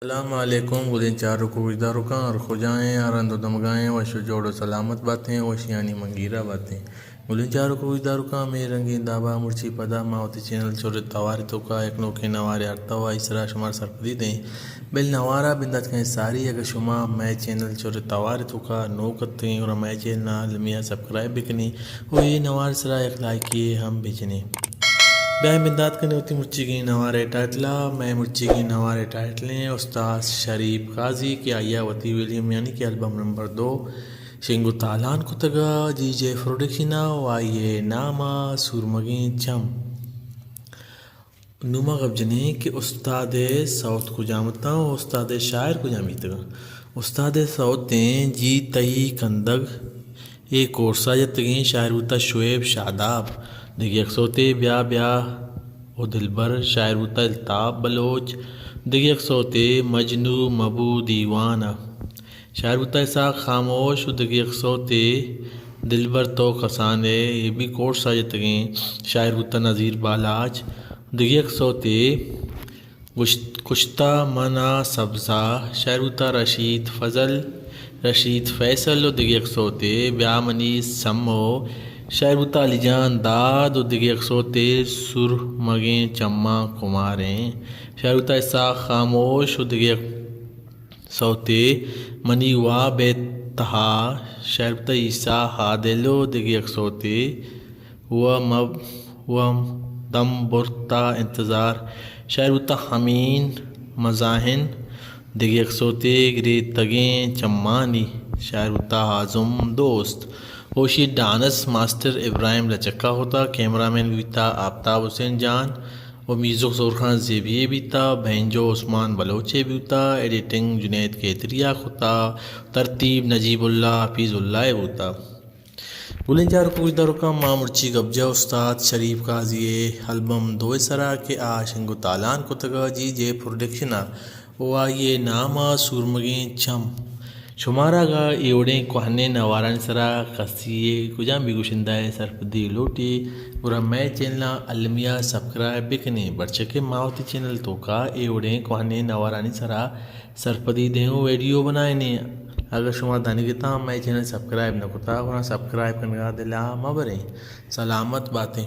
السلام علیکم گلیں چاروک و گوشداروکاں، ہر کجائیں، ہر ہند و دمگائیں، وش و جوڑ و سلامت باتیں، وشیانی منگیرا باتیں۔ گلیں چاروک و گوشداروکاں، ہمے رنگیں دابا مرچی پدا ما وتی چینل چر توار توکا یک نوکیں نوارے آرتا و آئی سرا شمار سرپدی دیں۔ بل نوارا بندات کہیں ساری، اگر شما مئے چینل چر توار توکا نوک اتگیں، گڑا مئے چینل نا المیہ سبسکرائب بکنیں و اے نوار سرا یک لائکے ہم بجنیں۔ بیا بندات کنیں وتی مرچیگیں نوارے ٹائٹلا۔ مئے مرچیگیں نوارے ٹائٹلیں استاد شریف قاضی کہ آئیا وتی ویلیم یعنی کہ البم نمبر دو شنگ و تالان کتگا جی جے پروڈکشن ء و آئی ء نام ء سورمگیں چم۔ نوں ما گپ جنیں کہ استاد ء سوت کجام اتاں و استاد ء شاعر کجام بیتگاں۔ استاد ء سوتیں جی تئی کندگ اے کورسا جتگیں، شاعر بوتا شعیب شاداب۔ دگہ یک سوتے بیا بیا او دلبر، شاعر بوتا الطاف بلوچ۔ دگہ یک سوتے مجنو مبو دیوان ء۔ شاعر بوتا اسحاق خاموش و دگہ یک سوتے دلبر تو کسان ء، اے بھی کورسا جتگیں، شاعر بوتا نذیر بالاچ۔ دگہ یک سوتے گشت-، کشتا منا سبزا، شاعر بوتا رشید فضل، رشید فیصل و دگہ یک سوتے بیا منی سمو، شاعر بوتا علی جان داد و دگہ یک سوتے سرمگیں چماں کماریں، شاعر بوتا اسحاق خاموش و دگہ یک سوتے منی واب ء تہا، شاعر بوتا عیسیٰ عادل و دگہ یک سوتے و مب-، و دم برتا انتظار، شاعر بوتا امین مزاحم، دگہ یک سوتے گریتگیں چمانی، شاعر بوتا اعظم دوست۔ اوشی ڈانس ماسٹر ابراہیم لچکا ہوتا، کیمرہ مین بیتا آفتاب حسین جان، و میوزک ظہور خان زیبی ء بیتا، بینجو عثمان بلوچ ء بوتا، ایڈیٹنگ جنید کیتری ء کتا، ترتیب نجیب اللہ حفیظ اللہ ء بوتا۔ گلیں چاروک و گوشداروکاں، ما مرچی گپ جا استاد شریف قاضی ء البم دو ء سرا کہ آ شنگ و تالان کتگا جی جے پروڈکشن ء و آئی ء نام ء سورمگیں چم۔ شمارا اگاں اے وڑیں کوہنیں نوارانی سرا کسی ء کجام بھی گشندہ ء سرپدی لوٹی، گڑا مئے چینل ء المی ء سبسکرائب بکنیں، پرچہ کہ ما وتی چینل توکا اے وڑیں کوہنیں نوارانی سرا سرپدی دیں و ویڈیو بنائینیں۔ اگر شما دنیگتاں مئے چینل سبسکرائب نہ کتا، گڑا سبسکرائب کنگا دلا مہ بریں۔ سلامت باتیں۔